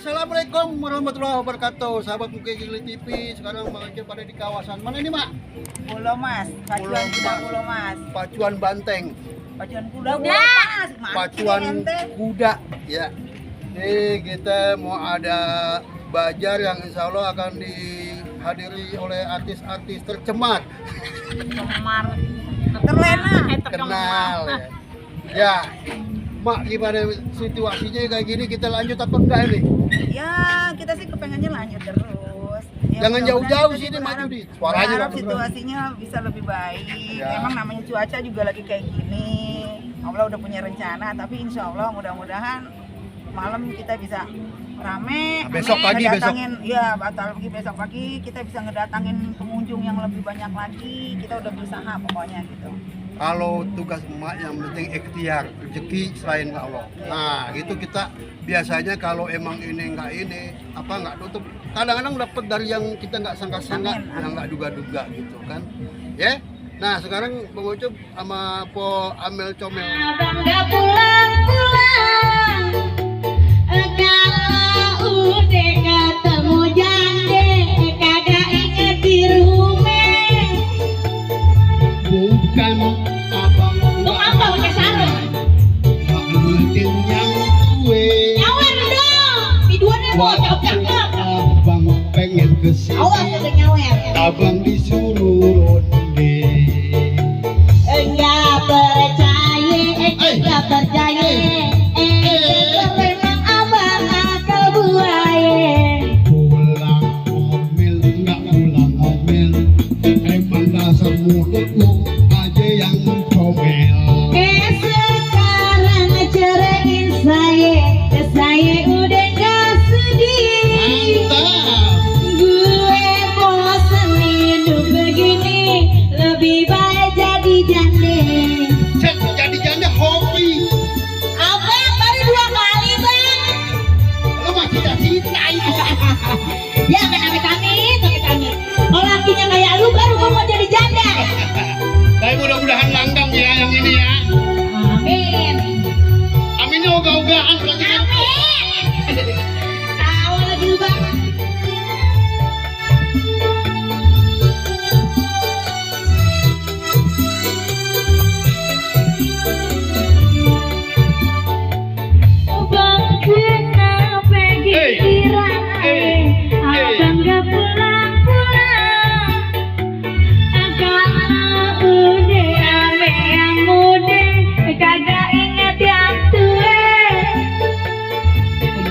Assalamualaikum warahmatullahi wabarakatuh. Sahabat Mukegili TV, sekarang Mak Acil pada di kawasan mana ini, Mak? Pulau Mas, pacuan kuda Pulau Mas. Pacuan Banteng. Pacuan kuda Pulau Mas. Pacuan kuda, ya. Nih kita mau ada bajar yang insya Allah akan dihadiri oleh artis-artis tercemat. Kemar. Terlena. Kenal ya. Ya, Mak, gimana situasinya kayak gini, kita lanjut apa enggak ini? Ya, kita sih kepengennya lanjut terus. Ya, Jangan jauh-jauh sini maju di suaranya. Berharap situasinya bisa lebih baik. Ya. Emang namanya cuaca juga lagi kayak gini. Allah udah punya rencana, tapi insya Allah mudah-mudahan malam kita bisa rame. Besok pagi, Ya, batal lagi besok pagi kita bisa ngedatangin pengunjung yang lebih banyak lagi. Kita udah berusaha pokoknya gitu. Kalau tugas emak yang penting ikhtiar, rezeki selain Allah. Nah, itu kita biasanya kalau emang ini nggak tutup. Kadang-kadang dapat dari yang kita nggak sangka-sangka, yang nggak duga-duga gitu kan. Ya. Nah, sekarang Bang Ucup sama Po Amel Comel. Abang nggak pulang-pulang, kalau udah ketemu jande, kagak inget di rumah. Bukan abang Lu apa pakai sarung? Bangunin yang gue. Nyawer dong, tiduannya mau cakep. Abang pengen kesini. Awas udah nyawer. Abang disuruh ronde. Enggak percaya, memang abang akal buaya. Pulang ngomel, nggak pulang ngomel. Emang dasar mulut lu aja yang comel. Sekarang cerain saya udah gak sedih. Mantap. Gue bosen hidup begini, lebih baik jadi jande. Set jadi janda hobi. Abang baru 2 kali bang. Lu masih ada cinta itu. Ya kan amit-amit. Kalau lakinya kayak lu baru gua mau jadi janda. Tapi mudah-mudahan langgam ya yang ini ya. Amin. Aminnya ogah-ogahan berarti kan. Amin. Tahu lagi lu bang. Bang kenapa giliran abang gak pulang-pulang? Kalau udah ame yang muda, kagak inget yang tua.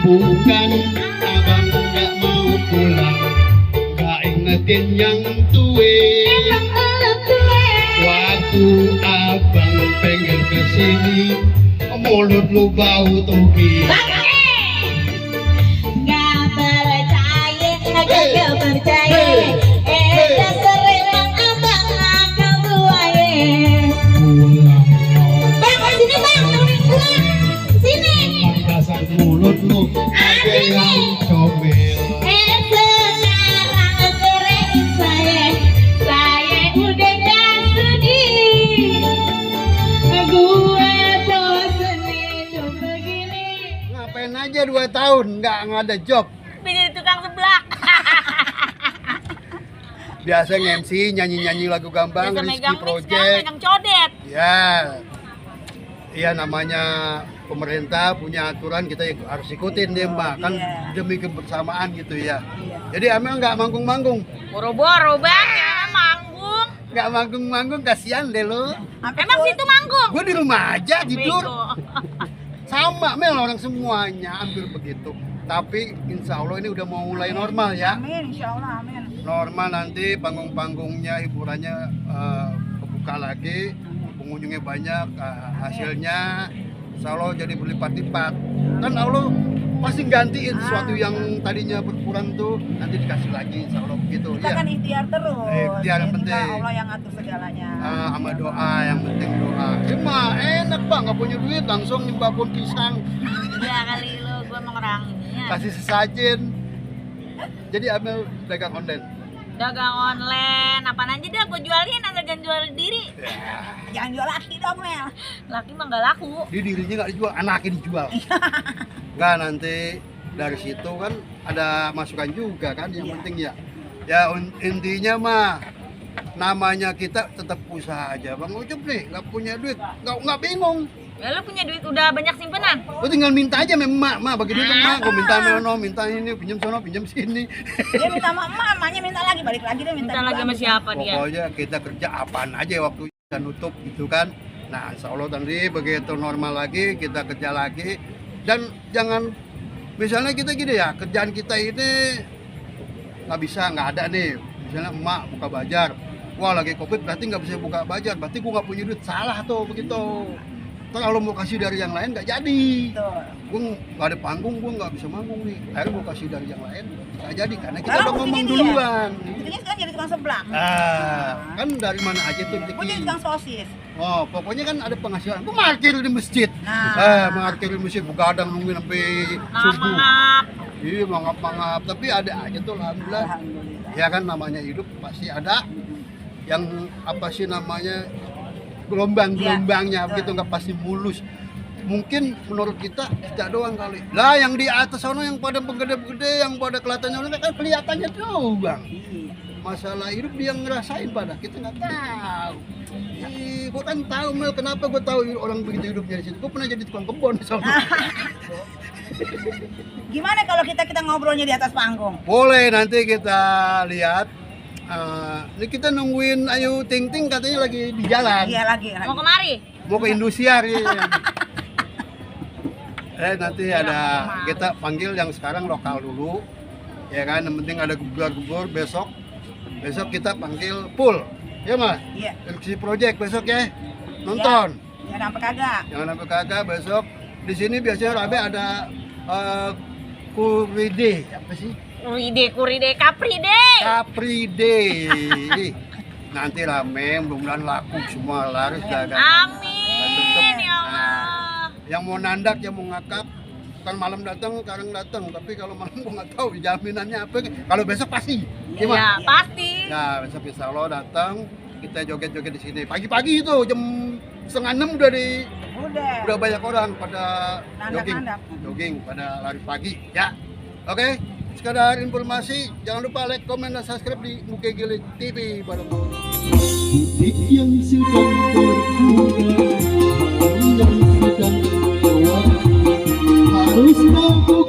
Bukan abang nggak mau pulang, nggak ingetin yang tue. Emang lu tua. Waktu abang pengen kesini, mulut lu bau topi. Gak percaya, gak percaya. Dasar emang abang akal buaya. Pulang Bang, sini bang, temenin gua. Sini. emang dasar mulut lu aja yang comel. Sekarang cerain saya udah gak sedih. Gue bosen hidup begini. Ngapain aja 2 tahun nggak ada job. Jadi tukang seblak. Biasa nge-MC, nyanyi-nyanyi lagu Gambang, Biasa Rizky megang mic, sekarang Project. megang codet. Ya, iya namanya pemerintah punya aturan, kita harus ikutin deh Mbak, kan iya. demi kebersamaan gitu ya. Iya. Jadi Amel nggak manggung-manggung, Boro-boro bang, jangan manggung. nggak manggung-manggung, kasihan deh lo. Emang situ manggung? Gue di rumah aja tidur, Bego. sama Mel, orang semuanya hampir begitu. Tapi insya Allah ini udah mau mulai normal ya. Amin, insya Allah, amin. Normal nanti panggung-panggungnya, hiburannya kebuka lagi, pengunjungnya banyak, hasilnya insya Allah jadi berlipat-lipat. Kan Allah pasti gantiin sesuatu yang tadinya berkurang tuh, nanti dikasih lagi insya Allah begitu. Kita Ya, kan ikhtiar terus. Ikhtiar yang Insya penting. Allah yang ngatur segalanya. sama doa, yang penting doa. Cuma enak Bang, nggak punya duit langsung nyembah pohon pisang, Ya kali lu, gue emang orang ini ya. kasih sesajen. Jadi Amel pegang online. Dagang online, apaan aja dah gue jualin, asal jangan jual diri. Jangan jual laki dong, Mel. Laki mah gak laku. Dia dirinya nggak dijual, anaknya dijual. Nggak, nanti dari situ kan ada masukan juga kan yang penting ya. Ya intinya mah namanya kita tetap usaha aja. Bang Ucup nih nggak punya duit, nggak bingung. Ya lu punya duit udah banyak simpenan. Lu tinggal minta aja sama emak, "Ma, bagi duit dong, Ma. Gua minta meno, minta ini, pinjam sono, pinjam sini." Dia minta sama emak, emaknya minta lagi, balik lagi dia minta Minta lagi sama siapa dia? Pokoknya kita kerja apaan aja waktu kita nutup gitu kan. Nah, insya Allah nanti begitu normal lagi kita kerja lagi. Dan jangan misalnya kita gini ya, kerjaan kita ini nggak ada nih. Misalnya emak buka bajar, wah lagi covid berarti nggak bisa buka bajar, berarti gua nggak punya duit, salah tuh begitu. Terus kalau mau kasih dari yang lain nggak jadi. Betul. Gue nggak ada panggung, gue nggak bisa manggung nih. Akhirnya gue kasih dari yang lain nggak jadi karena kita Kalau udah ngomong buktinya dia. duluan. Buktinya sekarang jadi tukang seblak. Kan dari mana aja tuh Gue jadi rezeki. tukang sosis. Oh, pokoknya kan ada penghasilan. Gue parkir di masjid. Nah. Parkir di masjid, begadang nungguin sampai subuh. Maaf. Iya, mangap-mangap. Tapi ada aja tuh, alhamdulillah. Alhamdulillah. Ya kan namanya hidup pasti ada yang apa sih namanya gelombang-gelombangnya Iya, begitu, betul. nggak pasti mulus. Mungkin menurut kita doang kali. Lah yang di atas sana yang pada begede-begede, yang pada kelihatannya kan kelihatannya doang. Iya. Masalah hidup dia ngerasain pada kita nggak tahu. Gua kan tahu Mel, kenapa gua tahu orang begitu hidupnya di situ. Gua pernah jadi tukang kebun di sana. Gimana kalau kita ngobrolnya di atas panggung? Boleh nanti kita lihat. Ini kita nungguin Ayu Ting Ting katanya lagi di jalan. Iya lagi. Mau kemari? Mau ke Indosiar ya. Nanti ada kita panggil yang sekarang lokal dulu. Ya kan, yang penting ada gugur besok. Besok kita panggil full. Ya Mas? Iya. Eksi Project besok ya. Nonton. Ya sampai kagak. Jangan sampai kagak besok. Di sini biasanya rame ada Kuride, apa sih? Kuride, Capride. Nanti rame, mudah-mudahan laku semua, laris dagang. Amin ya Allah. Yang mau nandak, yang mau ngakak, kan malam datang, sekarang datang. Tapi kalau malam gua nggak tahu jaminannya apa. Kalau besok pasti. Ya pasti. Nah besok insya Allah datang, kita joget-joget di sini. Pagi-pagi itu jam 5:30 udah banyak orang pada jogging, pada lari pagi. Ya, oke. Sekadar informasi, jangan lupa like, komen, dan subscribe di Muke Giling TV. Mudik yang sedang berkurang, yang sedang berwarna, harus mampu